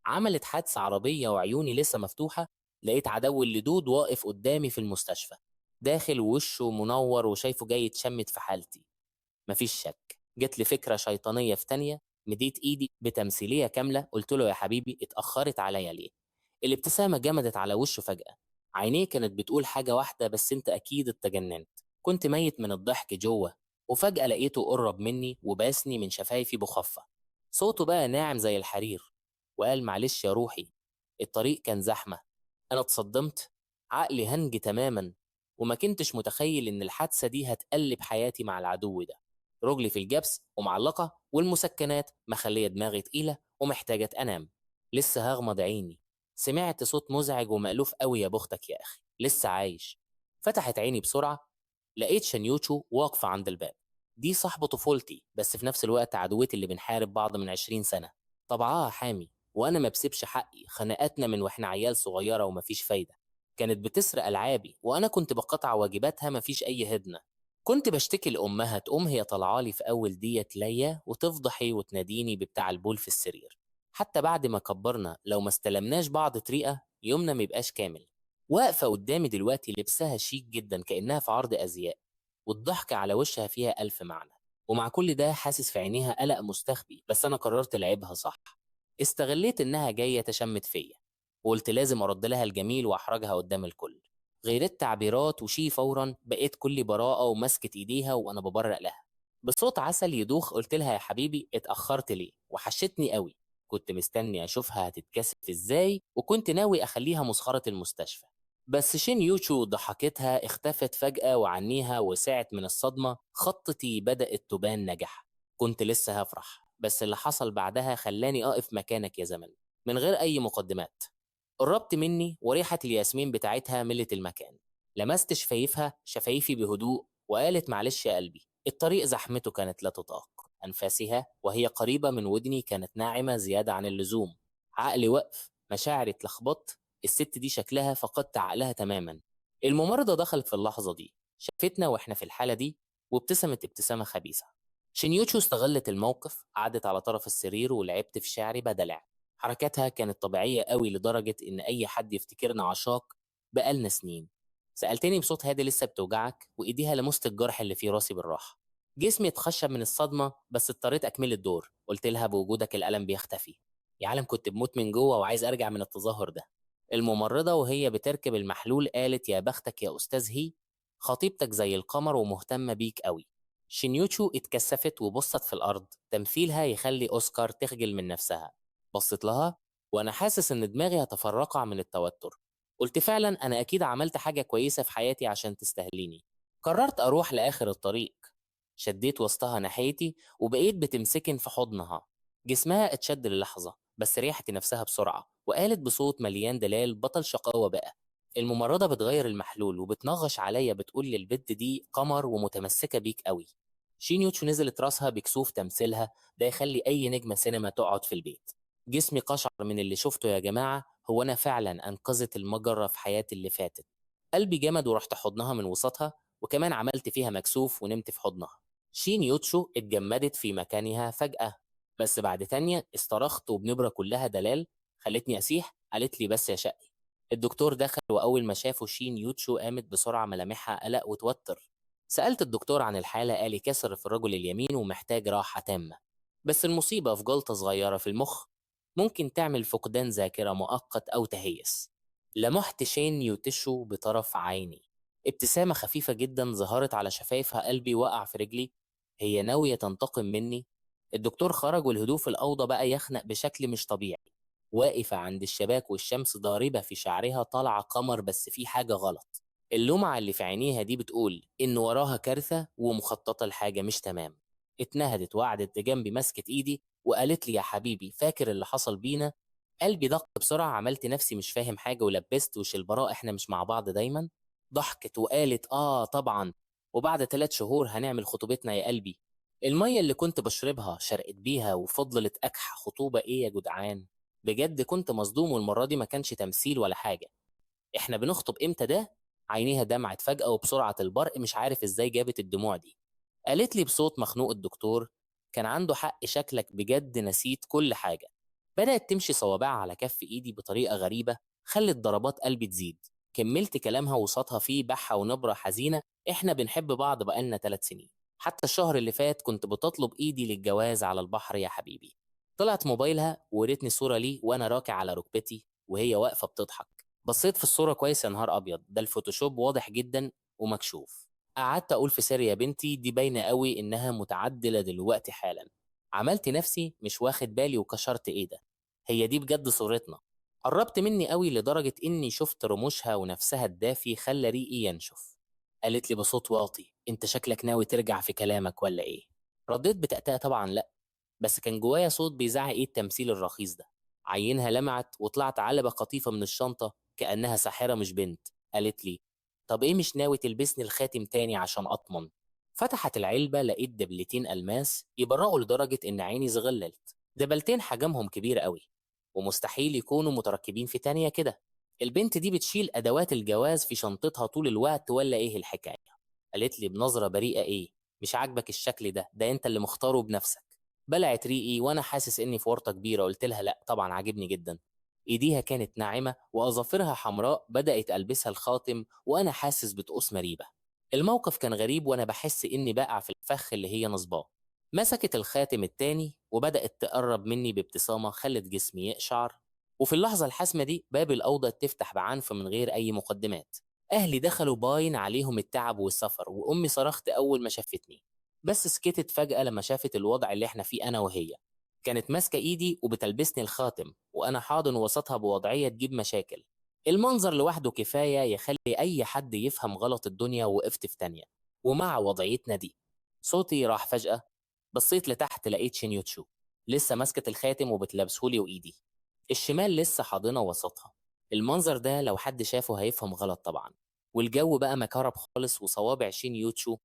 عملت حادثة عربية وعيوني لسه مفتوحة، لقيت عدو اللدود واقف قدامي في المستشفى، داخل ووشه منور وشايفه جاي يتشمت في حالتي. مفيش شك جت لي فكرة شيطانية في تانية، مديت ايدي بتمثيلية كاملة، قلت له يا حبيبي اتأخرت عليا ليه؟ الابتسامة جمدت على وشه فجأة، عينيه كانت بتقول حاجة واحدة بس، انت اكيد اتجننت. كنت ميت من الضحك جوه، وفجأة لقيته قرب مني وباسني من شفايفي بخفة. صوته بقى ناعم زي الحرير، وقال معلش يا روحي، الطريق كان زحمة. أنا اتصدمت، عقلي هنج تماما، وما كنتش متخيل إن الحادثة دي هتقلب حياتي مع العدو ده. رجلي في الجبس ومعلقة، والمسكنات مخلية دماغي تقيلة ومحتاجة أنام. لسه هغمض عيني سمعت صوت مزعج ومألوف قوي، يا بختك يا أخي لسه عايش. فتحت عيني بسرعة، لقيت شنيوتشو واقفة عند الباب. دي صاحبة طفولتي، بس في نفس الوقت عدوتي اللي بنحارب بعض من 20 سنة. طبعها حامي وأنا ما بسيبش حقي، خناقاتنا من وإحنا عيال صغيرة ومفيش فايدة. كانت بتسرق ألعابي وأنا كنت بقطع واجباتها، مفيش أي هدنة. كنت بشتكي لأمها تقوم هي طالعالي في أول ديت ليا وتفضحي وتناديني ببتاع البول في السرير. حتى بعد ما كبرنا لو ما استلمناش بعض طريقة يومنا ما يبقاش كامل. واقفة قدامي دلوقتي لبسها شيك جدا كأنها في عرض أزياء، والضحكة على وشها فيها ألف معنى. ومع كل ده حاسس في عينيها قلق مستخبي، بس أنا قررت لعبها صح. استغليت إنها جاية تشمت فيا، وقلت لازم أرد لها الجميل وأحرجها قدام الكل. غيرت تعبيرات وشي فورا، بقيت كل براءة ومسكت إيديها وأنا ببرق لها بصوت عسل يدوخ. قلت لها يا حبيبي اتأخرت ليه؟ وحشتني قوي. كنت مستني أشوفها هتتكسف إزاي، وكنت ناوي أخليها مسخرة المستشفى. بس شين يوتشو ضحكتها اختفت فجأة وعنيها وسعت من الصدمة. خطتي بدأت تبان نجاح. كنت لسه هفرح، بس اللي حصل بعدها خلاني أقف مكانك يا زمن من غير أي مقدمات. قربت مني وريحة الياسمين بتاعتها ملت المكان. لمست شفايفها شفايفي بهدوء وقالت معلش يا قلبي، الطريق زحمته كانت لا تطاق. أنفاسها وهي قريبة من ودني كانت ناعمة زيادة عن اللزوم. عقلي وقف، مشاعري اتلخبطت. الست دي شكلها فقدت عقلها تماما. الممرضة دخلت في اللحظة دي، شافتنا واحنا في الحالة دي، وابتسمت ابتسامة خبيثة. شينيوتشو استغلت الموقف، قعدت على طرف السرير ولعبت في شعري بدلع. حركاتها كانت طبيعية قوي لدرجة إن أي حد يفتكرنا عشاق بقالنا سنين. سألتني بصوت هادي لسه بتوجعك؟ وإيديها لمست الجرح اللي في راسي بالراحة. جسمي اتخشب من الصدمة، بس اضطريت أكمل الدور. قلت لها بوجودك الألم بيختفي. يا عالم كنت بموت من جوه وعايز أرجع من التظاهر ده. الممرضة وهي بتركب المحلول قالت يا بختك يا أستاذ، هي خطيبتك زي القمر ومهتمة بيك قوي. شينيوتشو اتكسفت وبصت في الأرض، تمثيلها يخلي أوسكار تخجل من نفسها. بصيت لها وأنا حاسس إن دماغي هتفرقع من التوتر. قلت فعلا أنا أكيد عملت حاجة كويسة في حياتي عشان تستاهليني. قررت أروح لآخر الطريق. شديت وسطها ناحيتي وبقيت بتمسكن في حضنها. جسمها اتشد للحظة، بس ريحت نفسها بسرعة وقالت بصوت مليان دلال بطل شقاوة بقى. الممرضة بتغير المحلول وبتنغش عليا، بتقول للبت دي قمر ومتمسكة بيك قوي. شينيوتشو نزلت راسها بكسوف، تمثيلها ده يخلي أي نجمة سينما تقعد في البيت. جسمي قشعر من اللي شفته يا جماعة. هو أنا فعلا أنقذت المجرة في حياتي اللي فاتت. قلبي جمد ورحت حضنها من وسطها، وكمان عملت فيها مكسوف ونمت في حضنها. شينيوتشو اتجمدت في مكانها فجأة، بس بعد تانية استرخت وبنبرة كلها دلال خلتني أسيح. قالت لي بس يا شقي. الدكتور دخل وأول ما شافه شينيوتشو قامت بسرعة، ملامحها قلق وتوتر. سألت الدكتور عن الحالة، قال لي كسر في الرجل اليمين ومحتاج راحة تامة، بس المصيبة في جلطة صغيرة في المخ ممكن تعمل فقدان ذاكرة مؤقت أو تهيس. لمحت شين يوتشو بطرف عيني، ابتسامة خفيفة جدا ظهرت على شفايفها. قلبي وقع في رجلي، هي ناوية تنتقم مني. الدكتور خرج والهدوء في الأوضة بقى يخنق بشكل مش طبيعي. واقفة عند الشباك والشمس ضاربة في شعرها، طالعة قمر، بس في حاجة غلط. اللمعة اللي في عينيها دي بتقول إن وراها كارثة ومخططة لحاجة مش تمام. اتنهدت وقعدت جنبي، مسكت إيدي وقالت لي يا حبيبي فاكر اللي حصل بينا؟ قلبي دق بسرعة، عملت نفسي مش فاهم حاجة ولبست وش البراء، احنا مش مع بعض دايما. ضحكت وقالت آه طبعا، وبعد 3 شهور هنعمل خطوبتنا يا قلبي. المية اللي كنت بشربها شرقت بيها وفضلت أكحى. خطوبة إيه يا جدعان؟ بجد كنت مصدوم، والمرة دي ما كانش تمثيل ولا حاجة. إحنا بنخطب إمتى ده؟ عينيها دمعت فجأة وبسرعة البرق، مش عارف إزاي جابت الدموع دي. قالت لي بصوت مخنوق الدكتور كان عنده حق، شكلك بجد نسيت كل حاجة. بدأت تمشي صوابعها على كف إيدي بطريقة غريبة خلت ضربات قلبي تزيد. كملت كلامها وصوتها فيه بحة ونبرة حزينة: إحنا بنحب بعض بقالنا 3 سنين، حتى الشهر اللي فات كنت بتطلب إيدي للجواز على البحر يا حبيبي. طلعت موبايلها ووريتني صورة لي وأنا راكع على ركبتي وهي واقفة بتضحك. بصيت في الصورة كويس، يا نهار أبيض، ده الفوتوشوب واضح جدا ومكشوف. قعدت أقول في سري: يا بنتي دي باينة قوي إنها متعدلة دلوقتي حالا. عملت نفسي مش واخد بالي وكشرت: إيه ده؟ هي دي بجد صورتنا؟ قربت مني قوي لدرجة إني شفت رموشها ونفسها الدافي خلى ريقي ينشف. قالت لي بصوت واطي: أنت شكلك ناوي ترجع في كلامك ولا إيه؟ رديت بتأتأة: طبعا لأ، بس كان جوايا صوت بيزعق: إيه التمثيل الرخيص ده؟ عينها لمعت وطلعت علبة قطيفة من الشنطة كأنها ساحرة مش بنت. قالت لي: طب إيه، مش ناوي تلبسني الخاتم تاني عشان أطمن؟ فتحت العلبة لقيت دبلتين ألماس يبرقوا لدرجة إن عيني زغللت. دبلتين حجمهم كبير قوي ومستحيل يكونوا متركبين في تانية كده. البنت دي بتشيل أدوات الجواز في شنطتها طول الوقت ولا إيه الحكاية؟ قالت لي بنظرة بريئة: إيه، مش عاجبك الشكل ده؟ ده أنت اللي مختاره بنفسك. بلعت ريقي وأنا حاسس إني في ورطة كبيرة. قلت لها: لا طبعا عاجبني جدا. إيديها كانت ناعمة وأظافرها حمراء. بدأت ألبسها الخاتم وأنا حاسس بطقوس مريبة. الموقف كان غريب وأنا بحس إني بقع في الفخ اللي هي نصباه. مسكت الخاتم التاني وبدأت تقرب مني بابتسامة خلت جسمي يقشعر. وفي اللحظة الحاسمة دي باب الأوضة تفتح بعنف من غير أي مقدمات. أهلي دخلوا باين عليهم التعب والسفر، وأمي صرخت أول ما شافتني، بس سكتت فجأة لما شافت الوضع اللي احنا فيه أنا وهي. كانت ماسكة إيدي وبتلبسني الخاتم وأنا حاضن وسطها بوضعية تجيب مشاكل. المنظر لوحده كفاية يخلي أي حد يفهم غلط الدنيا. وقفت في تانية ومع وضعيتنا دي صوتي راح فجأة. بصيت لتحت لقيت شينيوتشو لسه ماسكة الخاتم وبتلبسهولي وإيدي الشمال لسه حاضنة وسطها. المنظر ده لو حد شافه هيفهم غلط طبعا. والجو بقى مكهرب خالص، وصوابع شينيوتشو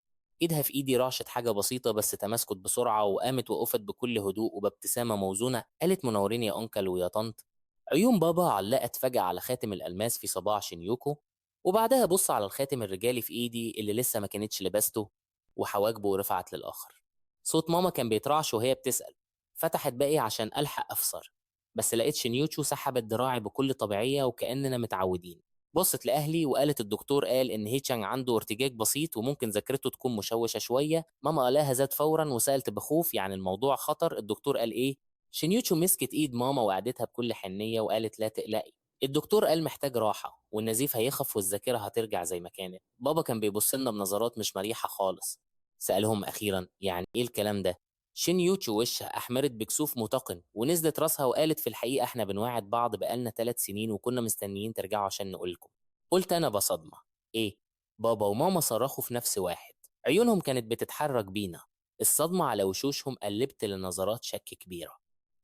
ايدها في ايدي رعشت حاجة بسيطة بس تماسكت بسرعة وقامت وقفت بكل هدوء وبابتسامة موزونة. قالت: منورين يا أنكل ويا طنط. عيون بابا علقت فجأة على خاتم الألماس في صباع شينيوكو، وبعدها بص على الخاتم الرجالي في ايدي اللي لسه ما كانتش لبسته، وحواجبه رفعت للآخر. صوت ماما كان بيترعش وهي بتسأل. فتحت باقي عشان ألحق أفسر، بس لقيت شينيوتشو سحبت دراعي بكل طبيعية وكأننا متعودين. بصت لأهلي وقالت: الدكتور قال إن هيتشانج عنده ارتجاج بسيط وممكن ذاكرته تكون مشوشة شوية. ماما قالها زاد فورا وسألت بخوف: يعني الموضوع خطر؟ الدكتور قال إيه؟ شينيوتشو مسكت إيد ماما وقعدتها بكل حنية وقالت: لا تقلقي، الدكتور قال محتاج راحة والنزيف هيخف والذاكرة هترجع زي ما كانت. بابا كان بيبص لنا بنظرات مش مريحة خالص. سألهم أخيرا: يعني إيه الكلام ده؟ شينيوتشو وشها أحمرت بكسوف متقن ونزلت راسها وقالت: في الحقيقة احنا بنواعد بعض بقالنا 3 سنين وكنا مستنيين ترجعوا عشان نقولكم. قلت أنا بصدمة: إيه؟ بابا وماما صرخوا في نفس واحد، عيونهم كانت بتتحرك بينا. الصدمة على وشوشهم قلبت لنظرات شك كبيرة.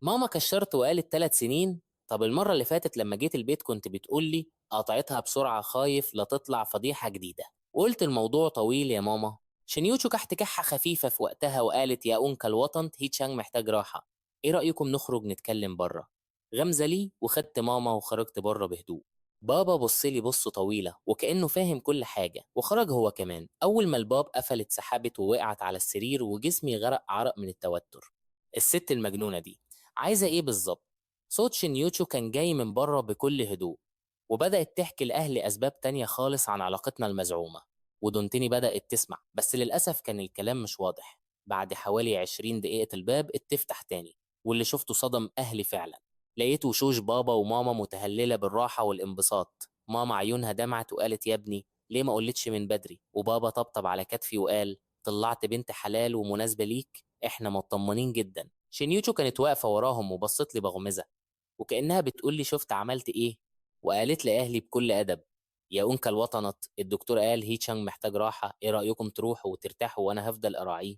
ماما كشرت وقالت: 3 سنين؟ طب المرة اللي فاتت لما جيت البيت كنت بتقولي. قطعتها بسرعة خايف لا تطلع فضيحة جديدة، وقلت: الموضوع طويل يا ماما. شينيوتشو كحت كحة خفيفة في وقتها وقالت: يا أنكل وطنط، هيتشانج محتاج راحة، إيه رأيكم نخرج نتكلم بره؟ غمزة لي وخدت ماما وخرجت بره بهدوء. بابا بص لي بصة طويلة وكأنه فاهم كل حاجة وخرج هو كمان. أول ما الباب قفلت سحبت ووقعت على السرير وجسمي غرق عرق من التوتر. الست المجنونة دي عايزة إيه بالظبط؟ صوت شينيوتشو كان جاي من بره بكل هدوء، وبدأت تحكي لأهلي أسباب تانية خالص عن علاقتنا المزعومة. ودونتني بدأت تسمع، بس للأسف كان الكلام مش واضح. بعد حوالي 20 دقيقة الباب اتفتح تاني، واللي شفته صدم أهلي فعلا. لقيت وشوش بابا وماما متهللة بالراحة والانبساط. ماما عيونها دمعت وقالت: يا ابني ليه ما قلتش من بدري؟ وبابا طبطب على كتفي وقال: طلعت بنت حلال ومناسبة ليك، احنا مطمنين جدا. شينيوتشو كانت واقفة وراهم وبصت لي بغمزة وكأنها بتقول لي شفت عملت ايه. وقالت لأهلي بكل أدب: يا أنكل وطنط، الدكتور قال هيتشانج محتاج راحة، ايه رأيكم تروحوا وترتاحوا وأنا هفضل أراعيه؟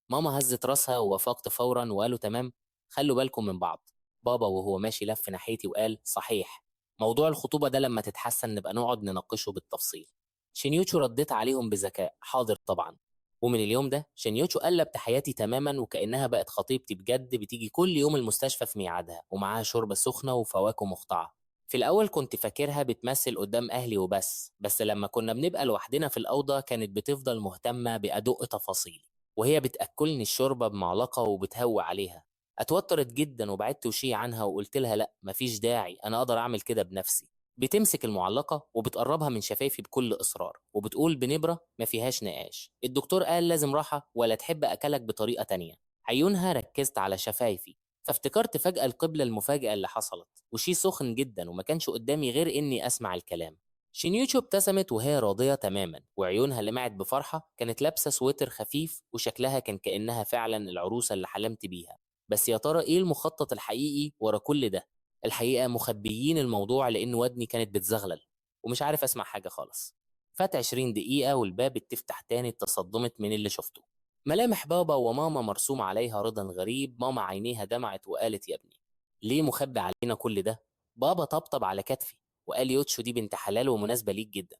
ماما هزت راسها ووافقت فورا وقالوا: تمام، خلوا بالكم من بعض. بابا وهو ماشي لف ناحيتي وقال: صحيح، موضوع الخطوبة ده لما تتحسن نبقى نقعد نناقشه بالتفصيل. شينيوتشو ردت عليهم بذكاء: حاضر طبعا. ومن اليوم ده شينيوتشو قلبت حياتي تماما وكأنها بقت خطيبتي بجد، بتيجي كل يوم المستشفى في ميعادها ومعاها شوربة سخنة وفواكه مقطعة. في الأول كنت فاكرها بتمثل قدام أهلي وبس، بس لما كنا بنبقى لوحدنا في الأوضة كانت بتفضل مهتمة بأدق تفاصيلي، وهي بتأكلني الشوربة بمعلقة وبتهوي عليها. اتوترت جدا وبعدت وشي عنها وقلت لها لا مفيش داعي، انا اقدر اعمل كده بنفسي. بتمسك المعلقة وبتقربها من شفايفي بكل إصرار وبتقول بنبرة ما فيهاش نقاش، الدكتور قال لازم راحة ولا تحب أكلك بطريقة تانية. عيونها ركزت على شفايفي، فافتكرت فجأة القبلة المفاجئة اللي حصلت، وشي سخن جدا وما كانش قدامي غير إني أسمع الكلام. شينيوتشو ابتسمت وهي راضية تماما وعيونها لمعت بفرحة. كانت لابسة سويتر خفيف وشكلها كان كأنها فعلا العروسة اللي حلمت بيها. بس يا ترى إيه المخطط الحقيقي ورا كل ده؟ الحقيقة مخبيين الموضوع لأن ودني كانت بتزغلل ومش عارف أسمع حاجة خالص. فات 20 دقيقة والباب اتفتح تاني. اتصدمت من اللي شفته. ملامح بابا وماما مرسوم عليها رضا غريب. ماما عينيها دمعت وقالت يا ابني ليه مخبي علينا كل ده؟ بابا طبطب على كتفي وقال يوتشو دي بنت حلال ومناسبة ليك جدا،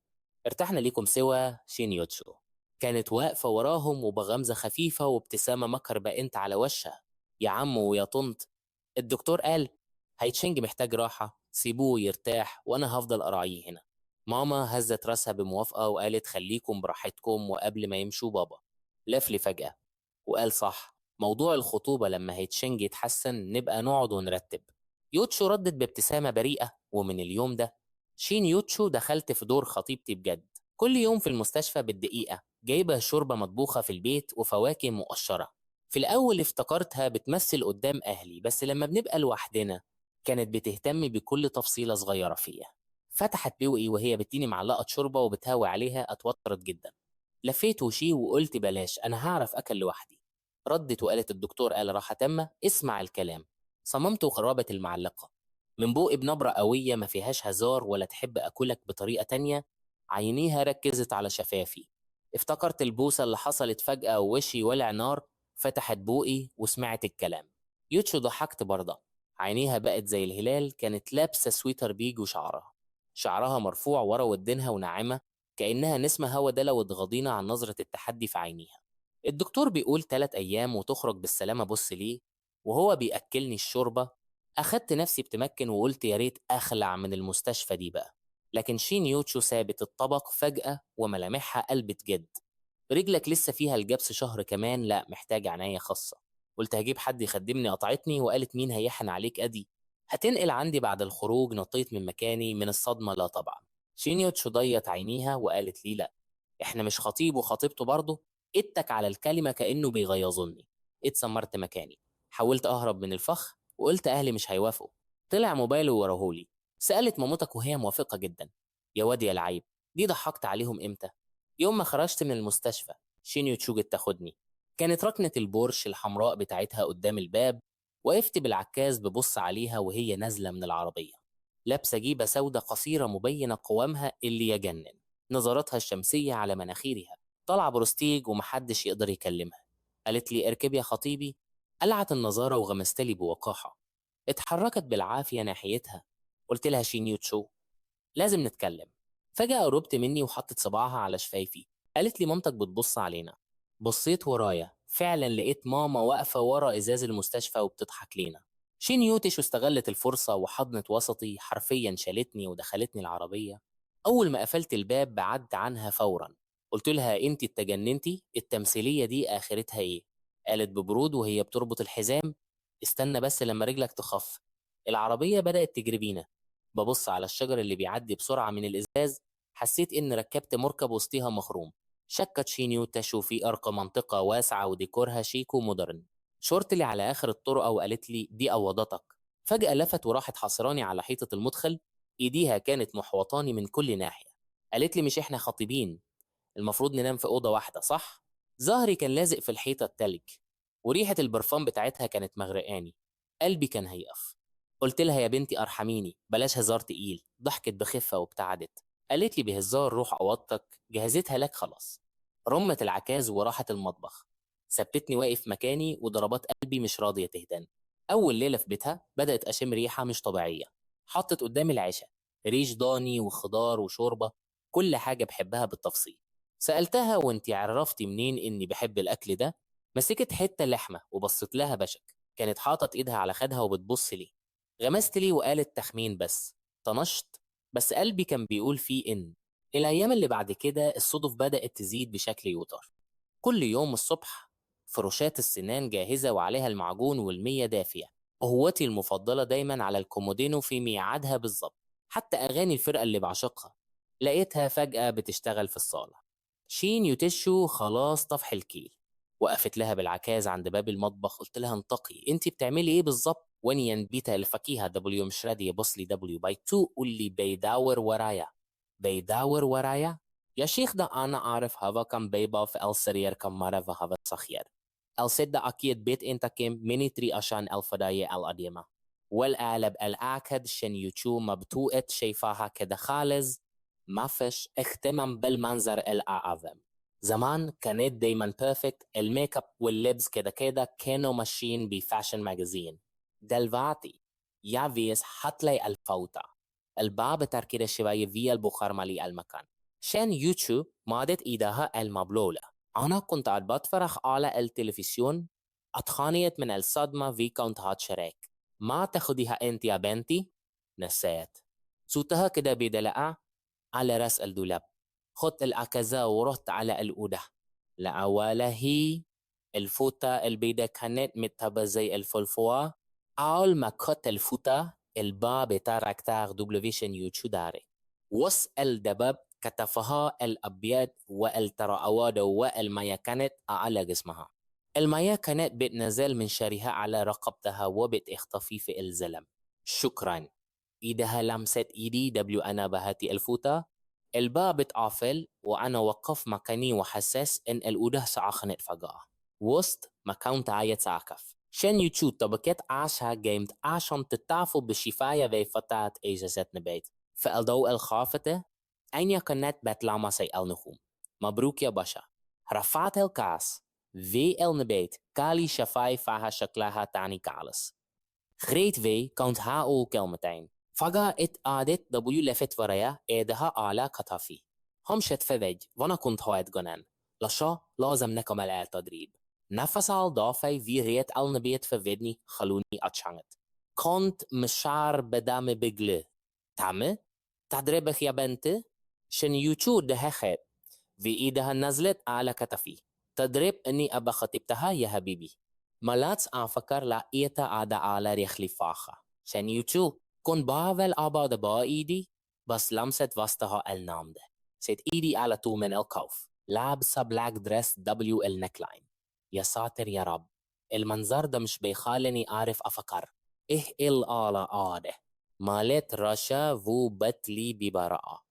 ارتحنا ليكم سوا. شين يوتشو كانت واقفة وراهم وبغمزة خفيفة وابتسامة مكر بقنت على وشها. يا عم ويا طنط، الدكتور قال هيتشنج محتاج راحة، سيبوه يرتاح وأنا هفضل أراعيه هنا. ماما هزت راسها بموافقة وقالت خليكم براحتكم. وقبل ما يمشوا بابا لف لي فجأة وقال صح، موضوع الخطوبة لما هيتشنج يتحسن نبقى نقعد ونرتب. يوتشو ردت بابتسامة بريئة. ومن اليوم ده شين يوتشو دخلت في دور خطيبتي بجد. كل يوم في المستشفى بالدقيقة جايبة شوربة مطبوخة في البيت وفواكه مقشرة. في الأول افتكرتها بتمثل قدام أهلي، بس لما بنبقى لوحدنا كانت بتهتم بكل تفصيلة صغيرة فيها. فتحت بوقي وهي بتديني معلقة شوربة وبتهوي عليها. اتوترت جدا، لفيت وشي وقلت بلاش، أنا هعرف أكل لوحدي. ردت وقالت الدكتور قال راحة تامة، اسمع الكلام. صممت وخربت المعلقة من بوقي بنبرة قوية ما فيهاش هزار ولا تحب أكلك بطريقة تانية. عينيها ركزت على شفافي، افتكرت البوسة اللي حصلت فجأة ووشي ولع نار. فتحت بوقي وسمعت الكلام. يوتشو ضحكت برضه، عينيها بقت زي الهلال. كانت لابسة سويتر بيج وشعرها شعرها مرفوع ورا ودنها وناعمة كأنها نسمة هوا. ده لو اتغاضينا عن نظرة التحدي في عينيها. الدكتور بيقول 3 أيام وتخرج بالسلامة. بص ليه وهو بيأكلني الشوربة. أخدت نفسي بتمكن وقلت يا ريت أخلع من المستشفى دي بقى. لكن شين يوتشو سابت الطبق فجأة وملامحها قلبت جد. رجلك لسه فيها الجبس شهر كمان، لا محتاج عناية خاصة. قلت هجيب حد يخدمني. قطعتني وقالت مين هيحن عليك أدي، هتنقل عندي بعد الخروج. نطيت من مكاني من الصدمة. لا طبعا. شينيوتشو ضيت عينيها وقالت لي لا، احنا مش خطيب وخطيبته برضه. اتك على الكلمة كأنه بيغيظني. اتسمرت مكاني، حاولت أهرب من الفخ وقلت أهلي مش هيوافقوا. طلع موبايله وراهولي. سألت مامتك وهي موافقة جدا. يا واد يا لعيب، دي ضحكت عليهم امتى؟ يوم ما خرجت من المستشفى شينيوتشو جت تاخدني. كانت ركنة البورش الحمراء بتاعتها قدام الباب. وقفت بالعكاز ببص عليها وهي نازلة من العربية، لابسة جيبة سودة قصيرة مبينة قوامها اللي يجنن، نظراتها الشمسية على مناخيرها، طالعة برستيج ومحدش يقدر يكلمها. قالت لي اركب يا خطيبي. قلعت النظارة وغمست لي بوقاحة. اتحركت بالعافية ناحيتها. قلت لها شينيوتشو لازم نتكلم. فجأة قربت مني وحطت صباعها على شفايفي. قالت لي مامتك بتبص علينا. بصيت ورايا، فعلا لقيت ماما واقفة ورا إزاز المستشفى وبتضحك لينا. شينيوتشو استغلت الفرصة وحضنت وسطي، حرفيا شالتني ودخلتني العربية. أول ما قفلت الباب بعدت عنها فورا. قلت لها انت اتجننتي؟ التمثيلية دي آخرتها ايه؟ قالت ببرود وهي بتربط الحزام، استنى بس لما رجلك تخف. العربية بدأت تجري بينا. ببص على الشجر اللي بيعدي بسرعة من الإزاز، حسيت إن ركبت مركب وسطيها مخروم. شكت شينيوتشو في أرقى منطقة واسعة وديكورها شيك ومودرن. شورت لي على آخر الطرقة وقالت لي دي أوضتك. فجأة لفت وراحت حصراني على حيطة المدخل. إيديها كانت محوطاني من كل ناحية. قالت لي مش إحنا خطيبين، المفروض ننام في أوضة واحدة صح؟ ظهري كان لازق في الحيطة التلج، وريحة البرفان بتاعتها كانت مغرقاني. قلبي كان هيقف. قلت لها يا بنتي أرحميني، بلاش هزار تقيل. ضحكت بخفة وابتعدت. قالت لي بهزار روح أوضتك، جهزتها لك خلاص. رمت العكاز وراحت المطبخ. سبتتني واقف مكاني وضربات قلبي مش راضية تهدن. أول ليلة في بيتها بدأت أشم ريحة مش طبيعية. حطت قدامي العشاء، ريش ضاني وخضار وشوربة، كل حاجة بحبها بالتفصيل. سألتها وانتي عرفتي منين إني بحب الأكل ده؟ مسكت حتة لحمة وبصت لها بشك. كانت حاطت إيدها على خدها وبتبص لي. غمست لي وقالت تخمين بس. طنشت، بس قلبي كان بيقول فيه إن. الأيام اللي بعد كده الصدف بدأت تزيد بشكل يوتر. كل يوم الصبح فرشات السنان جاهزة وعليها المعجون والمية دافية. قهوتي المفضلة دايما على الكومودينو في ميعادها بالظبط. حتى أغاني الفرقة اللي بعشقها لقيتها فجأة بتشتغل في الصالة. شين يوتشو خلاص طفح الكيل. وقفت لها بالعكاز عند باب المطبخ، قلت لها انطقي انت بتعملي ايه بالظبط؟ ونيان بيتا الفكيهة دبليو مش راضية بصلي دبليو باي تو واللي بيداور ورايا بيداور ورايا. يا شيخ ده انا اعرف هذا كم بيبا في السرير كم مرة وهذا صخير السدة اكيد بيت انت كم مني تري عشان الفداية القديمة والقالب الاكد شن يوتشو مبتوقت شايفاها كده خالص. ما فيش اهتمام بالمنظر الأعظم. زمان كانت دايما perfect، ال make up واللبس كده كده كانوا ماشيين ب fashion magazine. دلوقتي يا فيس هتلاقي الفوطة الباب تركيد شوية في البخار مالي المكان. شان يوتشو مادت ايدها المبلولة. انا كنت قاعد بتفرج على التلفزيون، اتخانيت من الصدمة في كنت هاتشرك. ما تاخديها انت يا بنتي؟ نسيت صوتها كده بدلقة على راس الدولاب. خدت العكازة ورحت على الأوضة. لا ولا هي الفوطة البيضة كانت متبة زي الفلفوة. أول ما كنت الفوطة الباب تارك تار دبلوفيشن يوتشو داري وصل دباب كتفها الأبيض والترأواد والمية كانت على جسمها. المية كانت بتنزل من شعرها على رقبتها وبتختفي في الزلم. شكرا. إيدها لمست إيدي دبليو أنا بهاتي الفوطة. الباب اتقفل وأنا وقف مكاني وحسس إن الأوضة سخنت فجأة وسط ما كنت عايز أقف. شن يوتشو طبقت عاشها جامد عشان تتعفو بشفايا في فتاة إجازة نبيت. فالضوء الخافتة عيني كانت بتلامس النجوم. مبروك يا باشا. رفعت الكاس في النبيت كالي شفايفها شكلها تاني خالص. غريت في كنت هقول كلمتين. فجأة اتقعدت دبليو لفت ورايا ايدها على كتفي. همشت في وجه وانا كنت هاتجنن. لشا لازم نكمل التدريب. نفس الضافي في ريت النبيت في ودني خلوني اتشنت. كنت مشعر بدم بجل. تعمل تدريبك يا بنتي؟ شن يوتشو ضحكت في ايدها نزلت على كتفي. تدريب اني ابقى خطيبتها يا حبيبي. ملات افكر لقيتها قاعدة على رجلي فاخة. شن يوتشو كنت بحاول ابعد بايدي بس لمست وسطها النامدة. سيت ايدي على طول من الخوف. لابسة black dress دبليو ال neckline. يا ساتر يا رب، المنظر ده مش بيخليني اعرف افكر. ايه الآلة قاعدة مالت رشا وبتلي ببراءة.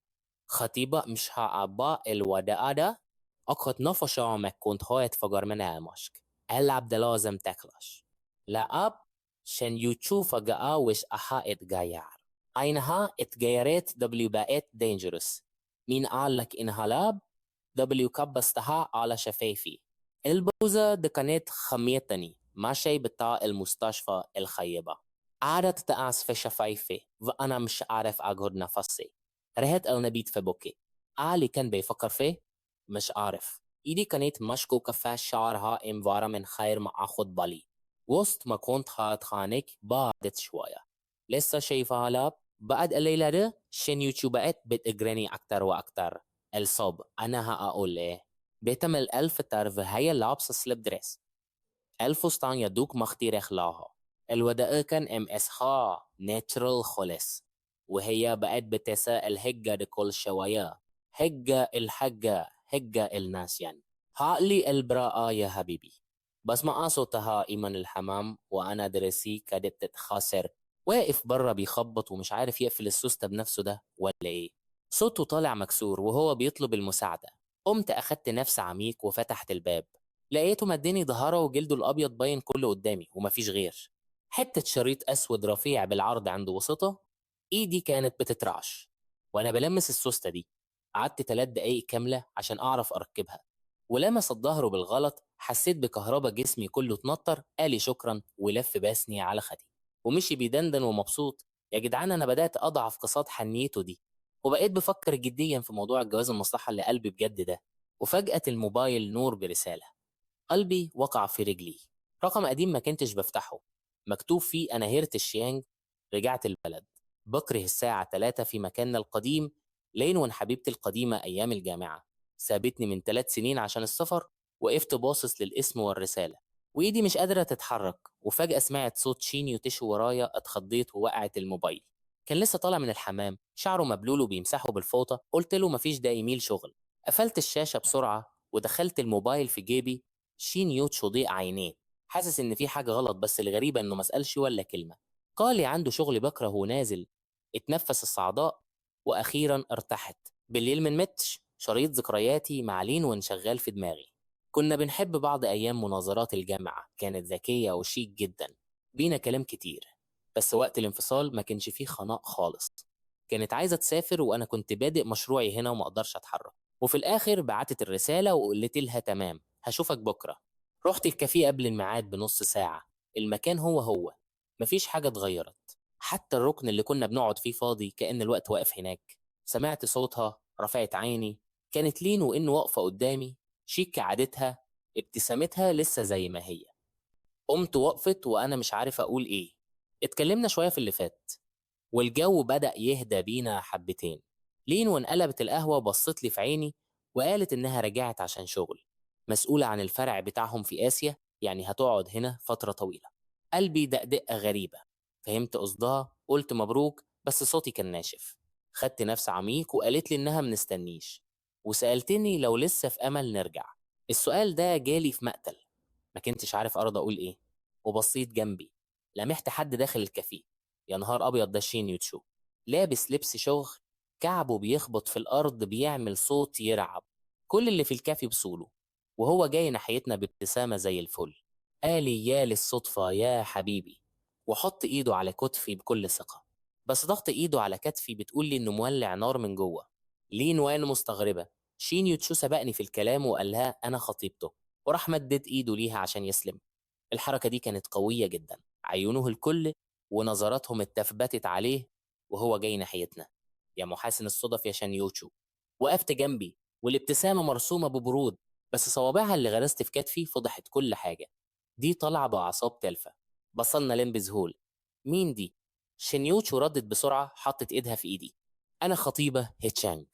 خطيبة مش هعبا الوداع ده. أخذ نفس عمق كنت هيتفجر من المشك. اللعب ده لازم تخلص. لعب شن يوتشو فجأة وش أها اتغير. عينها اتغيرت دبليو بقت dangerous. مين قال لك إنها لعب؟ دبليو كبستها على شفايفي. البوزة دي كانت خميتني ماشي بتاع المستشفى الخيبة. قعدت تقعس في شفايفي وأنا مش عارف أجر نفسي. ريحة النبيت في بوكي. علي كان بيفكر فيه مش عارف. إيدي كانت مشكوكة في شعرها إموارة من خير ما أخد بالي. وسط ما كنت هتخانق بعدت شوية. لسه شايفها لاب بعد الليلة ده شن يوتيوب بقت بتجرني أكتر وأكتر. الصب أنا هقول إيه؟ بتعمل ألف طرف هي لابسة slip dress. الفستان يدوك مختي رخلاها. الوداع كان ام اس ها natural خالص. وهي بقت بتسأل هجة دي كل شوية. هجة الحجة هجة الناس يعني. عقلي البراءة يا حبيبي. بس مع صوتها إيمان الحمام وأنا درسي كادت تتخسر. واقف بره بيخبط ومش عارف يقفل السوستة بنفسه ده ولا إيه. صوته طالع مكسور وهو بيطلب المساعدة. قمت أخدت نفس عميق وفتحت الباب. لقيته مديني ظهره وجلده الأبيض باين كله قدامي ومفيش غير حتة شريط أسود رفيع بالعرض عند وسطه. إيدي كانت بتترعش وأنا بلمس السوستة دي. قعدت 3 دقايق كاملة عشان أعرف أركبها. ولمست ظهره بالغلط حسيت بكهربا جسمي كله اتنطر. قالي شكرا ولف باسني على خدي ومشي بيدندن ومبسوط. يا جدعان أنا بدأت أضعف قصاد حنيته دي وبقيت بفكر جديا في موضوع الجواز المصلحة اللي قلبي بجد ده. وفجأة الموبايل نور برسالة. قلبي وقع في رجلي. رقم قديم ما كنتش بفتحه، مكتوب فيه أنا هيرت الشيانج، رجعت البلد بكره الساعة 3 في مكاننا القديم. لين وان حبيبتي القديمة أيام الجامعة سابتني من 3 سنين عشان السفر. وقفت باصص للاسم والرسالة وإيدي مش قادرة تتحرك. وفجأة سمعت صوت شين يوتشو ورايا. اتخضيت ووقعت الموبايل. كان لسه طالع من الحمام، شعره مبلول وبيمسحه بالفوطة. قلت له مفيش، ده إيميل شغل. قفلت الشاشة بسرعة ودخلت الموبايل في جيبي. شين يوتشو ضيق عينيه، حاسس إن في حاجة غلط، بس الغريبة إنه مسألش ولا كلمة. قال لي عنده شغل بكره ونازل. اتنفس الصعداء وأخيرا ارتحت. بالليل من متش شريط ذكرياتي مع لين وانشغال في دماغي. كنا بنحب بعض أيام مناظرات الجامعة، كانت ذكية وشيك جدا، بينا كلام كتير، بس وقت الانفصال ما كانش فيه خناق خالص. كانت عايزة تسافر وأنا كنت بادئ مشروعي هنا وما أقدرش أتحرك. وفي الآخر بعتت الرسالة وقلت لها تمام هشوفك بكرة. رحت الكافيه قبل الميعاد بنص ساعة. المكان هو هو، مفيش حاجة اتغيرت، حتى الركن اللي كنا بنقعد فيه فاضي كأن الوقت واقف هناك. سمعت صوتها، رفعت عيني، كانت لين وإن واقفة قدامي، شيك كعادتها، ابتسامتها لسه زي ما هي. قمت وقفت وأنا مش عارف أقول إيه. اتكلمنا شوية في اللي فات والجو بدأ يهدى بينا حبتين. لين وانقلبت القهوة وبصت لي في عيني وقالت إنها رجعت عشان شغل، مسؤولة عن الفرع بتاعهم في آسيا، يعني هتقعد هنا فترة طويلة. قلبي دقدقة غريبة، فهمت قصدها، قلت مبروك، بس صوتي كان ناشف. خدت نفس عميق وقالت لي إنها منستنيش، وسألتني لو لسه في أمل نرجع. السؤال ده جالي في مقتل، ما كنتش عارف أرضى أقول إيه. وبصيت جنبي لمحت حد داخل الكافيه. يا نهار أبيض، ده شين يوتشو، لابس لبس شغل، كعبه بيخبط في الأرض بيعمل صوت يرعب. كل اللي في الكافي بصوله، وهو جاي ناحيتنا بابتسامة زي الفل. قال لي يا للصدفة يا حبيبي، وحط إيده على كتفي بكل ثقة، بس ضغط إيده على كتفي بتقول لي إنه مولع نار من جوه. لين وان مستغربة. شين يوتشو سبقني في الكلام وقال لها أنا خطيبته، وراح مدد إيده ليها عشان يسلم. الحركة دي كانت قوية جدا، عيونه الكل ونظراتهم اتثبتت عليه وهو جاي ناحيتنا. يا محاسن الصدف يا شان يوتشو. وقفت جنبي والابتسامة مرسومة ببرود، بس صوابعها اللي غرست في كتفي فضحت كل حاجة. دي طالعة بأعصاب تالفة. بصلنا لين بذهول، مين دي؟ شينيوتشو ردت بسرعة، حطت إيدها في إيدي. أنا خطيبة هيتشانج.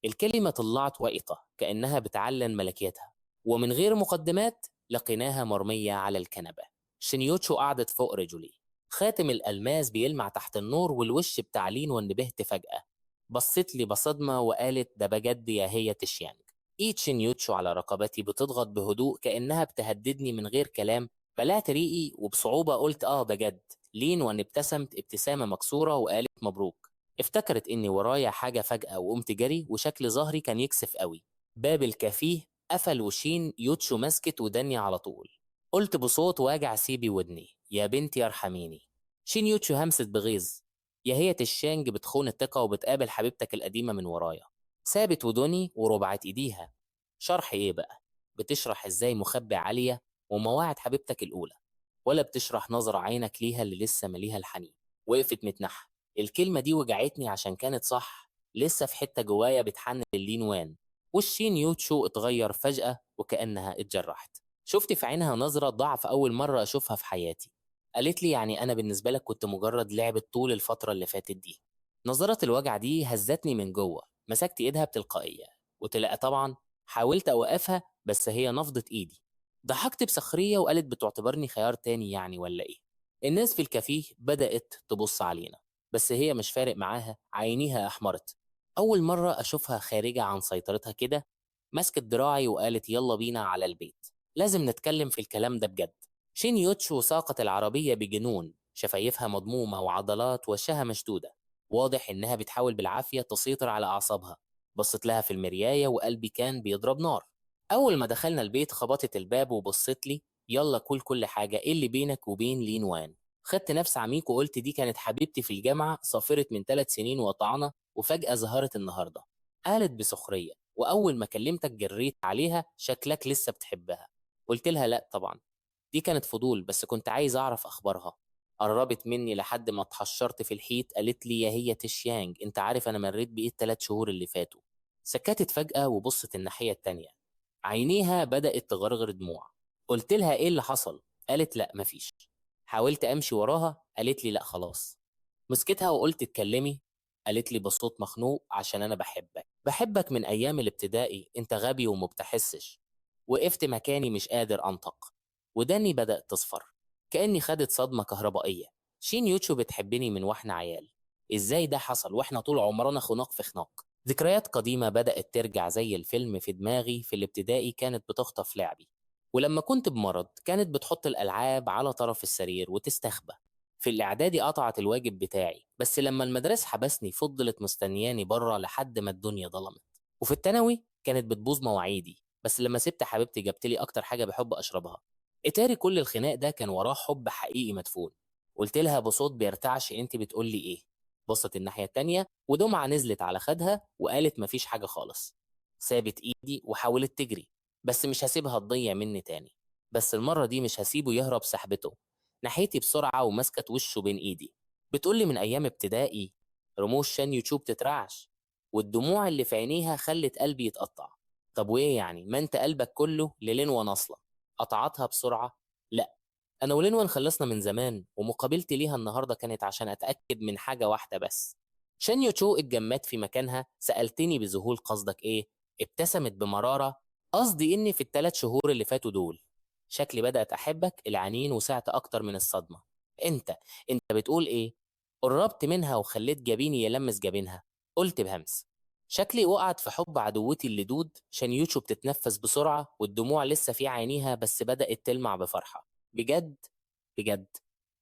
الكلمة طلعت وائقة كأنها بتعلن ملكيتها، ومن غير مقدمات لقيناها مرمية على الكنبة. شينيوتشو قعدت فوق رجلي، خاتم الألماس بيلمع تحت النور، والوش بتاع لين وانبهت فجأة. بصت لي بصدمة وقالت ده بجد يا هي تشيانج. ايد شينيوتشو على رقبتي بتضغط بهدوء كأنها بتهددني من غير كلام. بلعت ريقي وبصعوبة قلت آه بجد. لين وان ابتسمت ابتسامة مكسورة وقالت مبروك. افتكرت إني ورايا حاجة فجأة وقمت جري، وشكل ظهري كان يكسف قوي. باب الكافيه قفل وشين يوتشو مسكت ودني على طول. قلت بصوت واجع سيبي ودني، يا بنتي ارحميني. شين يوتشو همست بغيظ، يا هي الشانج بتخون الثقة وبتقابل حبيبتك القديمة من ورايا. سابت ودني وربعت ايديها. شرح ايه بقى؟ بتشرح ازاي مخبي عالية ومواعد حبيبتك الأولى، ولا بتشرح نظرة عينك ليها اللي لسه مليها الحنين؟ وقفت متنحة. الكلمة دي وجعتني عشان كانت صح، لسه في حتة جوايا بتحن للين وان. والشين يوتشو اتغير فجأة وكأنها اتجرحت. شفت في عينها نظرة ضعف أول مرة أشوفها في حياتي. قالت لي يعني أنا بالنسبة لك كنت مجرد لعبة طول الفترة اللي فاتت دي. نظرة الوجع دي هزتني من جوه. مسكت إيدها بتلقائية وتلاقى طبعا. حاولت أوقفها بس هي نفضت إيدي. ضحكت بسخرية وقالت بتعتبرني خيار تاني يعني ولا إيه؟ الناس في الكافيه بدأت تبص علينا، بس هي مش فارق معاها، عينيها أحمرت. أول مرة أشوفها خارجة عن سيطرتها كده. مسكت دراعي وقالت يلا بينا على البيت، لازم نتكلم في الكلام ده بجد. شين يوتشو ساقت العربية بجنون، شفايفها مضمومة وعضلات وشها مشدودة، واضح إنها بتحاول بالعافية تسيطر على أعصابها. بصت لها في المرياية وقلبي كان بيضرب نار. أول ما دخلنا البيت خبطت الباب وبصت لي، يلا كل حاجة، إيه اللي بينك وبين لين وان؟ خدت نفس عميق وقلت دي كانت حبيبتي في الجامعة، سافرت من 3 سنين وطعنة وفجأة ظهرت النهاردة. قالت بسخرية، وأول ما كلمتك جريت عليها، شكلك لسه بتحبها. قلت لها لا طبعا، دي كانت فضول بس كنت عايز أعرف أخبارها. قربت مني لحد ما اتحشرت في الحيط، قالت لي يا هي تشيانج، انت عارف أنا مريت بإيه ال3 شهور اللي فاتوا. سكتت فجأة وبصت الناحية التانية، عينيها بدأت تغرغر دموع. قلت لها إيه اللي حصل؟ قالت لا مفيش. حاولت أمشي وراها، قالت لي لا خلاص. مسكتها وقلت اتكلمي، قالت لي بصوت مخنوق عشان أنا بحبك، بحبك من أيام الابتدائي، أنت غبي ومبتحسش. وقفت مكاني مش قادر أنطق، وداني بدأت تصفر كأني خدت صدمة كهربائية. شين يوتشو بتحبني من واحنا عيال، ازاي ده حصل واحنا طول عمرنا خناق في خناق؟ ذكريات قديمة بدأت ترجع زي الفيلم في دماغي. في الابتدائي كانت بتخطف لعبي، ولما كنت بمرض كانت بتحط الألعاب على طرف السرير وتستخبى. في الإعدادي قطعت الواجب بتاعي، بس لما المدرسة حبسني فضلت مستنياني بره لحد ما الدنيا ظلمت. وفي الثانوي كانت بتبوظ مواعيدي، بس لما سبت حبيبتي جابت لي أكتر حاجة بحب أشربها. اتاري كل الخناق ده كان وراه حب حقيقي مدفون. قلت لها بصوت بيرتعش، انت بتقولي ايه؟ بصت الناحية التانية ودمعة نزلت على خدها وقالت مفيش حاجة خالص. سابت ايدي وحاولت تجري، بس مش هسيبها تضيع مني تاني. بس المرة دي مش هسيبه يهرب. سحبته ناحيتي بسرعة ومسكت وشه بين ايدي. بتقولي من ايام ابتدائي. رموش شان يوتيوب تترعش، والدموع اللي في عينيها خلت قلبي يتقطع. طب وايه يعني، ما انت قلبك كله للينوان اصلا. قطعتها بسرعة، لا انا ولينوان خلصنا من زمان، ومقابلتي ليها النهارده كانت عشان اتاكد من حاجة واحدة بس. شان يوتشو اتجمدت في مكانها. سالتني بذهول، قصدك ايه؟ ابتسمت بمراره، قصدي اني في ال3 شهور اللي فاتوا دول شكلي بدات احبك. العنين وسعت اكتر من الصدمة. انت بتقول ايه؟ قربت منها وخليت جبيني يلمس جبينها. قلت بهمس، شكلي وقعت في حب عدوتي اللدود. شان يوتشو بتتنفس بسرعة والدموع لسه في عينيها، بس بدات تلمع بفرحة. بجد بجد.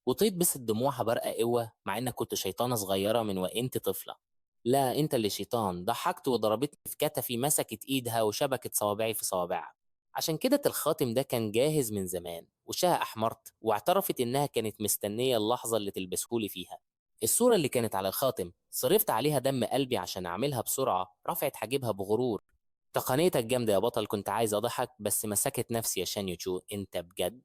وطيت بس دموعها برقة قوة، مع انك كنت شيطانة صغيرة من وانت طفلة. لا انت اللي شيطان. ضحكت وضربتني في كتفي، مسكت ايدها وشبكت صوابعي في صوابعها. عشان كده الخاتم ده كان جاهز من زمان. وشها احمرت واعترفت انها كانت مستنية اللحظة اللي تلبسهولي فيها. الصورة اللي كانت على الخاتم صرفت عليها دم قلبي عشان اعملها بسرعة. رفعت حاجبها بغرور، تقنيتك جامدة يا بطل. كنت عايز اضحك بس مسكت نفسي. يا شان يوتشو انت بجد.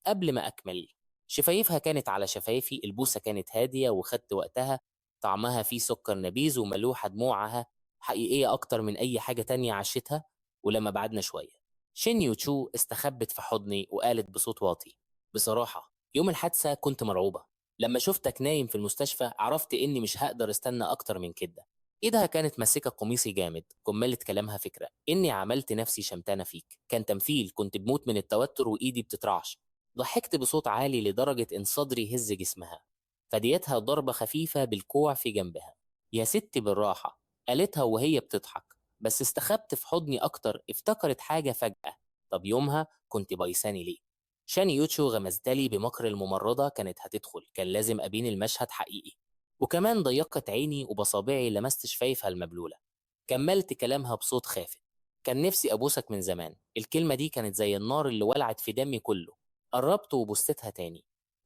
قبل ما أكمل شفايفها كانت على شفايفي. البوسة كانت هادية وخدت وقتها، طعمها فيه سكر نبيذ وملوحة دموعها حقيقية أكتر من أي حاجة تانية عشتها. ولما بعدنا شوية شين يوتشو استخبت في حضني وقالت بصوت واطي، بصراحة يوم الحادثة كنت مرعوبة. لما شفتك نايم في المستشفى عرفت إني مش هقدر استنى أكتر من كده. إيدها كانت ماسكة قميصي جامد. كملت كلامها، فكرة إني عملت نفسي شمتانة فيك كان تمثيل، كنت بموت من التوتر وإيدي بتترعش. ضحكت بصوت عالي لدرجة إن صدري هز جسمها. فديتها ضربة خفيفة بالكوع في جنبها. يا ستي بالراحة، قالتها وهي بتضحك، بس استخبت في حضني أكتر. افتكرت حاجة فجأة، طب يومها كنت بايساني ليه؟ شان يوتشو غمزتلي بمكر. الممرضة كانت هتدخل، كان لازم أبين المشهد حقيقي. وكمان ضيقت عيني وبصابعي لمست شفايفها المبلولة. كملت كلامها بصوت خافت، كان نفسي أبوسك من زمان. الكلمة دي كانت زي النار اللي ولعت في دمي كله. قربت وبوستها تاني.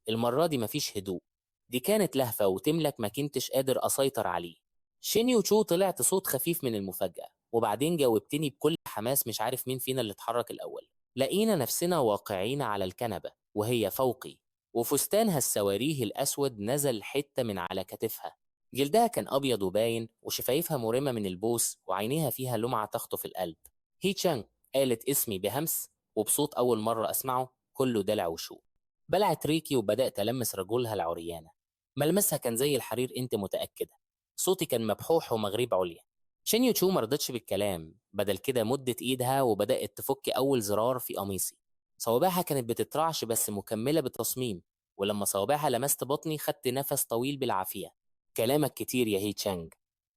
المرة دي مفيش هدوء، دي كانت لهفة وتملك ما كنتش قادر أسيطر عليه. شين يوتشو طلعت صوت خفيف من المفاجأة، وبعدين جاوبتني بكل حماس. مش عارف مين فينا اللي اتحرك الأول. لقينا نفسنا واقعين على الكنبة وهي فوقي، وفستانها السواريه الأسود نزل حتة من على كتفها. جلدها كان أبيض وباين، وشفايفها مرمة من البوس، وعينيها فيها لمعة تخطف القلب. هي تشانغ، قالت اسمي بهمس وبصوت أول مرة أسمعه، كله دلع وشوق. بلعت ريكي وبدأت ألمس رجلها العريانة. ملمسها كان زي الحرير، أنت متأكدة؟ صوتي كان مبحوح ومغريب عليا. شين يوتشو ما رضتش بالكلام، بدل كده مدت ايدها وبدأت تفك أول زرار في قميصي. صوابعها كانت بتترعش بس مكملة بالتصميم، ولما صوابعها لمست بطني خدت نفس طويل بالعافية. كلامك كتير يا هي تشانج،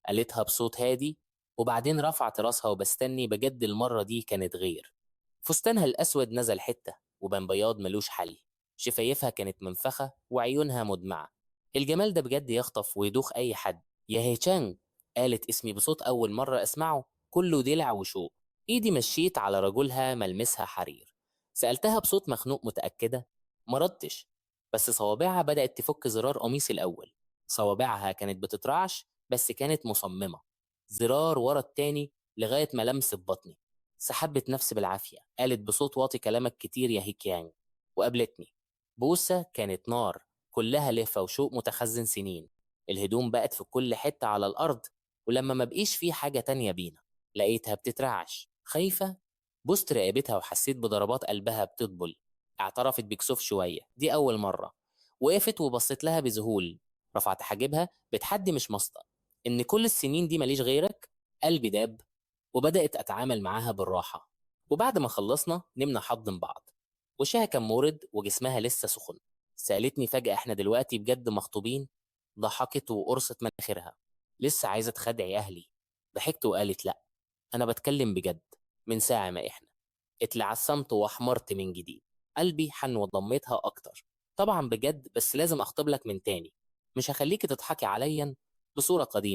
قالتها بصوت هادي، وبعدين رفعت راسها وبستني. بجد المرة دي كانت غير. فستانها الأسود نزل حتة وبان بياض ملوش حل. شفايفها كانت منفخة وعيونها مدمعة. الجمال ده بجد يخطف ويدوخ أي حد. يا هي تشانج، قالت اسمي بصوت أول مرة أسمعه، كله دلع وشوق. إيدي مشيت على رجلها ملمسها حرير. سألتها بصوت مخنوق، متأكدة؟ ما ردتش، بس صوابعها بدأت تفك زرار قميصي الأول. صوابعها كانت بتترعش بس كانت مصممة، زرار ورا التاني لغاية ما لمست بطني. سحبت نفسي بالعافية. قالت بصوت واطي، كلامك كتير يا هيكيانج. وقابلتني بوسة كانت نار، كلها لهفة وشوق متخزن سنين. الهدوم بقت في كل حتة على الأرض، ولما ما بقيش في حاجة تانية بينا لقيتها بتترعش خايفة. بوست رقبتها وحسيت بضربات قلبها بتطبل. اعترفت بكسوف شوية، دي أول مرة. وقفت وبصيت لها بذهول. رفعت حاجبها بتحدي، مش مصدق إن كل السنين دي ماليش غيرك. قلبي داب وبدأت أتعامل معاها بالراحة. وبعد ما خلصنا نمنا حضن بعض. وشها كان مورد وجسمها لسه سخن. سألتني فجأة احنا دلوقتي بجد مخطوبين؟ ضحكت وقرصت مناخيرها. لسه عايزة تخدعي أهلي؟ ضحكت وقالت لا، أنا بتكلم بجد من ساعة ما إحنا. اتلعثمت واحمرت من جديد. قلبي حن وضميتها أكتر. طبعا بجد، بس لازم أخطب لك من تاني، مش هخليكي تضحكي عليا بصورة قديمة.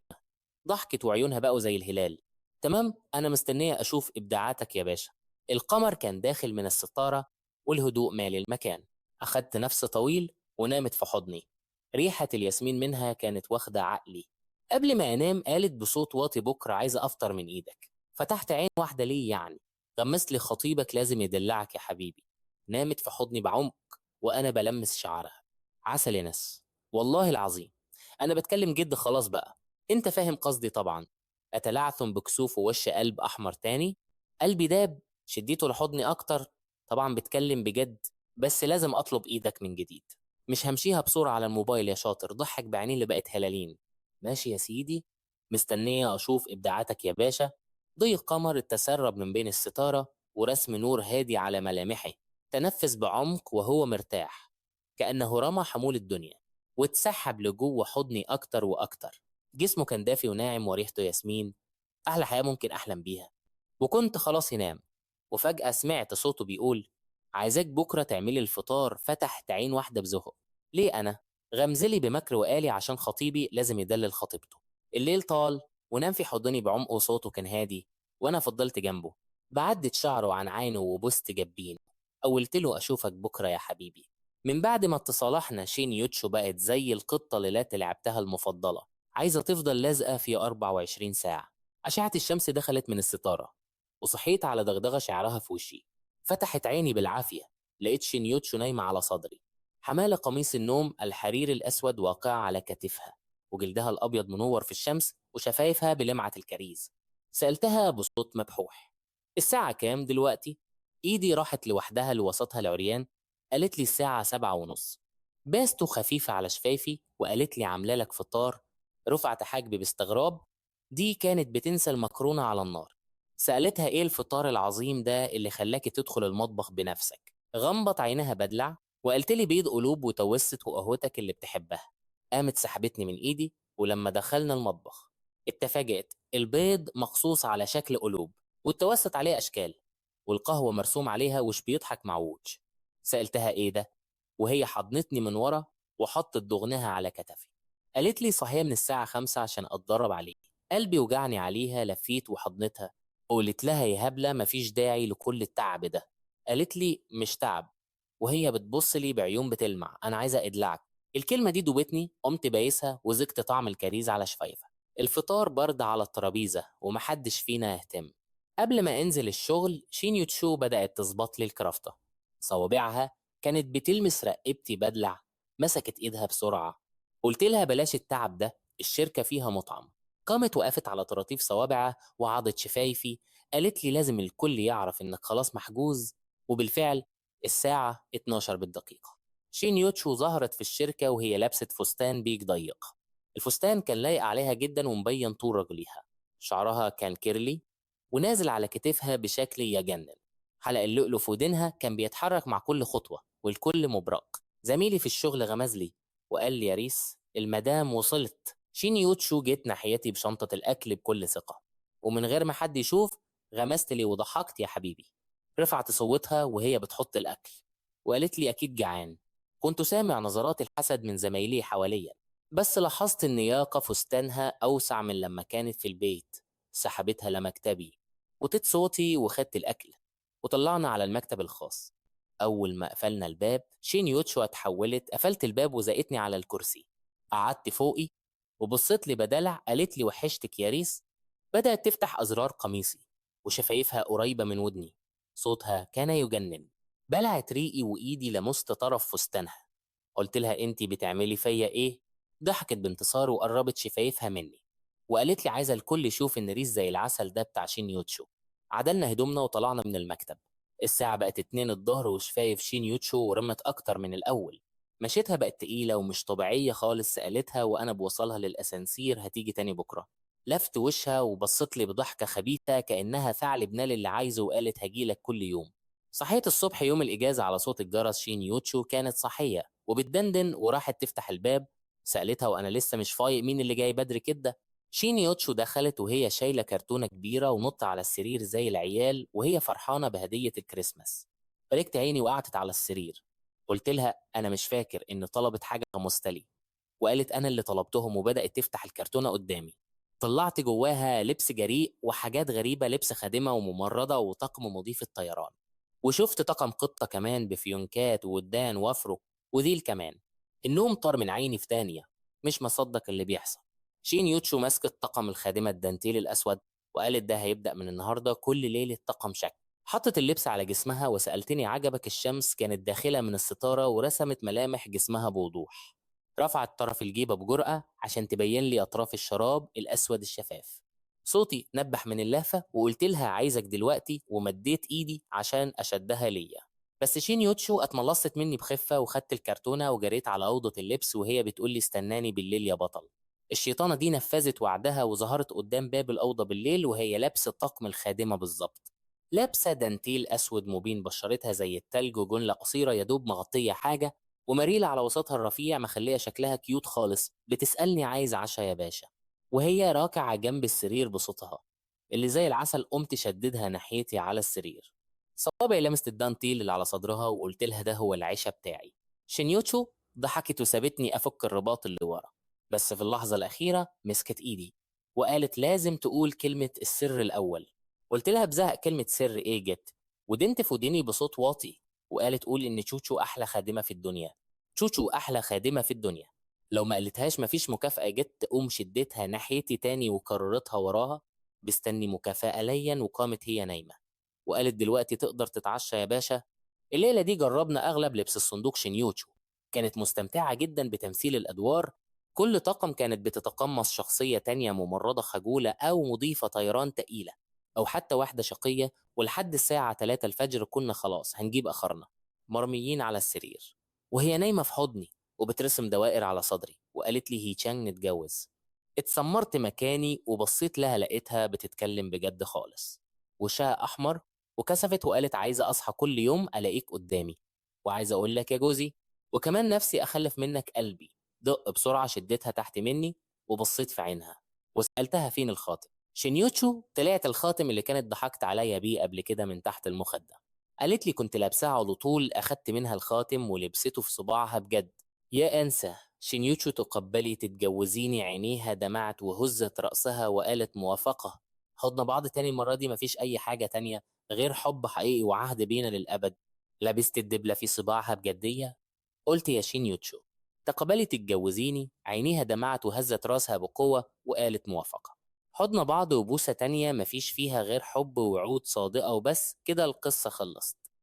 ضحكت وعيونها بقوا زي الهلال. تمام، أنا مستنية أشوف إبداعاتك يا باشا. القمر كان داخل من الستارة والهدوء مالي المكان. أخدت نفس طويل ونامت في حضني. ريحة الياسمين منها كانت واخدة عقلي. قبل ما أنام قالت بصوت واطي بكرة عايزة أفطر من إيدك. فتحت عين واحدة ليه يعني؟ غمست لي خطيبك لازم يدلعك يا حبيبي. نامت في حضني بعمق وأنا بلمس شعرها. عسل يا ناس، والله العظيم أنا بتكلم جد خلاص بقى، أنت فاهم قصدي طبعا. أتلعثم بكسوف ووش قلب أحمر تاني. قلبي داب، شديته لحضني أكتر. طبعا بتكلم بجد، بس لازم أطلب إيدك من جديد. مش همشيها بسرعة على الموبايل يا شاطر. ضحك بعينيه اللي بقت هلالين. ماشي يا سيدي، مستنية أشوف إبداعاتك يا باشا. ضي القمر اتسرب من بين الستارة ورسم نور هادي على ملامحه. تنفس بعمق وهو مرتاح، كأنه رمى حمول الدنيا، واتسحب لجوه حضني أكتر وأكتر. جسمه كان دافي وناعم وريحته ياسمين، أحلى حياة ممكن أحلم بيها. وكنت خلاص ينام، وفجأة سمعت صوته بيقول عايزاك بكرة تعملي الفطار. فتحت عين واحدة بزهق. ليه أنا؟ غمزلي بمكر وقالي عشان خطيبي لازم يدلل خطيبته. الليل طال ونام في حضني بعمق وصوته كان هادي، وأنا فضلت جنبه. بعدت شعره عن عينه وبست جبينه. قولت له أشوفك بكرة يا حبيبي. من بعد ما اتصالحنا شين يوتشو بقت زي القطة اللي لعبتها المفضلة، عايزة تفضل لازقة في 24 ساعة. أشعة الشمس دخلت من الستارة وصحيت على دغدغة شعرها في وشي. فتحت عيني بالعافية، لقيت شين يوتشو نايمة على صدري. حمالة قميص النوم الحرير الأسود واقعة على كتفها، وجلدها الأبيض منور في الشمس، وشفايفها بلمعة الكريز. سألتها بصوت مبحوح الساعة كام دلوقتي؟ إيدي راحت لوحدها لوسطها العريان. قالت لي الساعة 7:30. باسته خفيفة على شفايفي وقالت لي عاملة لك فطار. رفعت حاجبي باستغراب، دي كانت بتنسى المكرونة على النار. سألتها إيه الفطار العظيم ده اللي خلاكي تدخل المطبخ بنفسك؟ غمضت عينها بدلع وقالت لي بيض قلوب وتوست وقهوتك اللي بتحبها. قامت سحبتني من إيدي، ولما دخلنا المطبخ اتفاجئت البيض مقصوص على شكل قلوب والتوست عليه أشكال، والقهوة مرسوم عليها وش بيضحك معوج. سألتها إيه ده؟ وهي حضنتني من ورا وحطت دغنها على كتفي. قالت لي صحية من الساعة 5 عشان أتدرب عليه. قلبي وجعني عليها، لفيت وحضنتها. قلت لها يا هبلة مفيش داعي لكل التعب ده. قالت لي مش تعب، وهي بتبص لي بعيون بتلمع، أنا عايزة أدلعك. الكلمة دي دوبتني، قمت بايسها وزقت طعم الكريز على شفايفها. الفطار برد على الترابيزة ومحدش فينا يهتم. قبل ما انزل الشغل شين يوتشو بدأت تظبط لي الكرافتة. صوابعها كانت بتلمس رقبتي بدلع. مسكت ايدها بسرعة. قلت لها بلاش التعب ده، الشركة فيها مطعم. قامت وقفت على طراطيف صوابعها وعضت شفايفي. قالت لي لازم الكل يعرف انك خلاص محجوز. وبالفعل الساعة 12 بالدقيقة شين يوتشو ظهرت في الشركة وهي لابسة فستان بيج ضيق. الفستان كان لايق عليها جدا ومبين طول رجليها. شعرها كان curly ونازل على كتفها بشكل يجنن. حلق اللؤلؤ في ودنها كان بيتحرك مع كل خطوة والكل مبرق. زميلي في الشغل غمز لي وقال لي يا ريس المدام وصلت. شين يوتشو جيت ناحيتي بشنطة الأكل بكل ثقة ومن غير ما حد يشوف. غمزت لي وضحكت يا حبيبي. رفعت صوتها وهي بتحط الأكل وقالت لي أكيد جعان. كنت سامع نظرات الحسد من زمايلي حواليا، بس لاحظت إن ياقة فستانها أوسع من لما كانت في البيت. سحبتها لمكتبي، وطيت صوتي وخدت الأكل وطلعنا على المكتب الخاص. أول ما قفلنا الباب شين يوتشو اتحولت، قفلت الباب وزقتني على الكرسي. قعدت فوقي وبصيت لي بدلع. قالت لي وحشتك يا ريس. بدأت تفتح أزرار قميصي وشفايفها قريبة من ودني. صوتها كان يجنن. بلعت ريقي وإيدي لمست طرف فستانها. قلت لها أنتي بتعملي فيا إيه؟ ضحكت بانتصار وقربت شفايفها مني وقالت لي عايزة الكل يشوف إن ريس زي العسل ده بتاع شين يوتشو. عدلنا هدومنا وطلعنا من المكتب. الساعة بقت 2 الظهر وشفايف شين يوتشو ورمت أكتر من الأول. مشيتها بقت تقيلة ومش طبيعية خالص. سألتها وأنا بوصلها للأسانسير هتيجي تاني بكرة؟ لفت وشها وبصت لي بضحكة خبيثة كأنها ثعلب نال اللي عايزه، وقالت هجيلك كل يوم. صحيت الصبح يوم الإجازة على صوت الجرس. شين يوتشو كانت صحية وبتدندن وراحت تفتح الباب. سألتها وأنا لسه مش فايق مين اللي جاي بدري كده. شين يوتشو دخلت وهي شايلة كرتونة كبيرة ونط على السرير زي العيال وهي فرحانة بهدية الكريسماس. بلكت عيني وقعدت على السرير. قلت لها أنا مش فاكر إن طلبت حاجة مستلي، وقالت أنا اللي طلبتهم، وبدأت تفتح الكرتونة قدامي. طلعت جواها لبس جريء وحاجات غريبة، لبس خادمة وممرضة وطقم مضيف الطيران، وشفت طقم قطة كمان بفيونكات وودان وافرو وذيل كمان. النوم طار من عيني في ثانية، مش مصدق اللي بيحصل. شين يوتشو ماسكة طقم الخادمة الدانتيل الأسود وقالت ده هيبدأ من النهاردة كل ليلة طقم شكل. حطت اللبس على جسمها وسألتني عجبك؟ الشمس كانت داخلة من الستارة ورسمت ملامح جسمها بوضوح. رفعت طرف الجيبة بجرأة عشان تبين لي أطراف الشراب الأسود الشفاف. صوتي نبح من اللهفة وقلت لها عايزك دلوقتي، ومديت إيدي عشان أشدها ليا. بس شين يوتشو اتملصت مني بخفة وخدت الكرتونة وجريت على أوضة اللبس وهي بتقول لي استناني بالليل يا بطل. الشيطانة دي نفذت وعدها وظهرت قدام باب الأوضة بالليل وهي لابسة طقم الخادمة بالظبط. لابسة دانتيل أسود مبين بشرتها زي التلج، وجنلة قصيرة يدوب مغطية حاجة، ومريلة على وسطها الرفيع مخلية شكلها cute خالص. بتسألني عايز عشا يا باشا، وهي راكعة جنب السرير بصوتها اللي زي العسل. قمت شددها ناحيتي على السرير، صوابعي لمست الدانتيل اللي على صدرها وقلت لها ده هو العشاء بتاعي. شينيوتشو ضحكت وسابتني أفك الرباط اللي ورا، بس في اللحظة الأخيرة مسكت إيدي وقالت لازم تقول كلمة السر الأول. قلت لها بزهق كلمة سر إيه جت؟ ودنت في ودني بصوت واطي وقالت قول إن تشوتشو أحلى خادمة في الدنيا، تشوتشو أحلى خادمة في الدنيا. لو ما قالتهاش مفيش مكافأة جت. قوم شدتها ناحيتي تاني وكررتها وراها بستني مكافأة ليا، وقامت هي نايمة وقالت دلوقتي تقدر تتعشى يا باشا. الليلة دي جربنا أغلب لبس الصندوق. شينيوتشو كانت مستمتعة جدا بتمثيل الأدوار. كل طاقم كانت بتتقمص شخصية تانية، ممرضة خجولة أو مضيفة طيران تقيلة أو حتى واحدة شقية. ولحد الساعة 3 الفجر كنا خلاص هنجيب آخرنا، مرميين على السرير وهي نايمة في حضني وبترسم دوائر على صدري، وقالت لي هيتشانج نتجوز. اتسمرت مكاني وبصيت لها، لقيتها بتتكلم بجد خالص، وشها أحمر وكسفت وقالت عايزة أصحى كل يوم ألاقيك قدامي، وعايزة أقول لك يا جوزي، وكمان نفسي أخلف منك قلبي. دق بسرعة شدتها تحت مني وبصيت في عينها وسألتها فين الخاتم. شينيوتشو طلعت الخاتم اللي كانت ضحكت عليا بيه قبل كده من تحت المخدة. قالت لي كنت لابساه على طول. أخدت منها الخاتم ولبسته في صباعها بجد. يا أنسة شينيوتشو تقبلي تتجوزيني؟ عينيها دمعت وهزت رأسها وقالت موافقة. حضنا بعض تاني المرة دي، مفيش أي حاجة تانية غير حب حقيقي وعهد بينا للأبد. لبست الدبلة في صباعها بجدية. قلت يا شينيوتشو تقبلي تتجوزيني؟ عينيها دمعت وهزت راسها بقوة وقالت موافقة. حضنا بعض وبوسة تانية مفيش فيها غير حب ووعود صادقة، وبس كده القصة خلصت.